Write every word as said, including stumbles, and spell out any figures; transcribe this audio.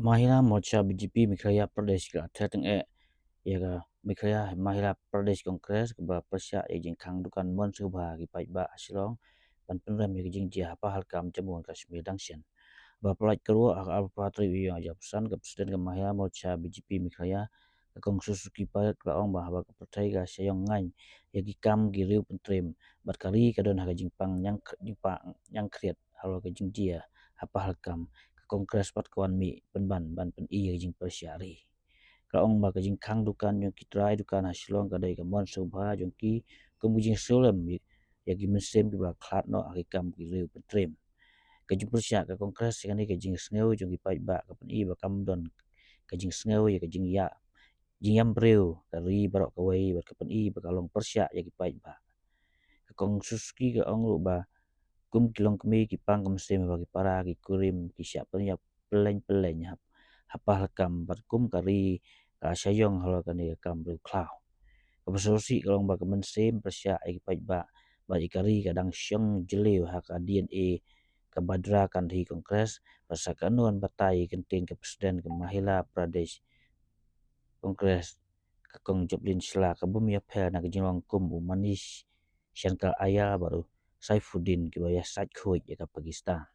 Mahila Morcha B J P Meghalaya Pradesh ka la ther tyngeh ïa ka Meghalaya Mahila Pradesh Congress kaba pyrshah ïa ka jingkhang dukan mon sngewbha ki paidbah ha Shillong ban pynrem ïa ka jingjia ha Pahalgam Jammu and Kashmir dang shen. Ba pyllait kyrwoh ha ka arphew phra tarik u Ïaïong arhajar arphew san, ka President ka Mahila Morcha B J P Meghalaya, ka Kong Suzuki Payot, ka la ong ba haba ka pyrthei ka sha ïong ngaiñ ïa ki kam ki riew pyntriem bad ka ri ka don ha ka jingpang ñiang, jingpang ñiangkhriat halor ka jingjia ha Pahalgam, ka Congress pat ka wan mih pynban ban pyni ïa ka jingpyrshah ri. Ka la ong ba ka jingkhang dukan jong ki trai dukan ha Shillong ka dei ka mon sngewbha jong ki kum ka jingsngewlem ïa ki mynsiem kiba la khlad noh ha ki kam ki riew pyntriem. Ka jingpyrshah ka Congress ïa kane ka jingsngew jong ki paidbah ka pyni ba kam don ka jingsngew ïa ka jingïa, jingïam briew ka ri baroh kawei bad ka pyni ba ka long pyrshah ïa ki paidbah. Ka Kong Suzuki ka ong ruh ba kum ki longkmie ki pang ka mynsiem ba ki para ki kurim ki shah pynïap pylleng pylleng ha, ha Pahalgam bad kum ka ri ka sha ïong halor kane ka kam briew khlaw. Kaba sngewsih ka long ba ka mynsiem pyrshah ïa ki paidbah bad ïa ka ri ka dang shong jylliew ha ka D N A kaba dra kan hi Congress, bad sa kano batai ïa ka ktien ka President ka Mahila Pradesh Congress, ka Kong Joplin Shylla, ka bym ïapher na ka jinglong kum u Manish Shankar Aiyar bad u Saifuddin kiba ïasaid khuid ïa ka Pakistan.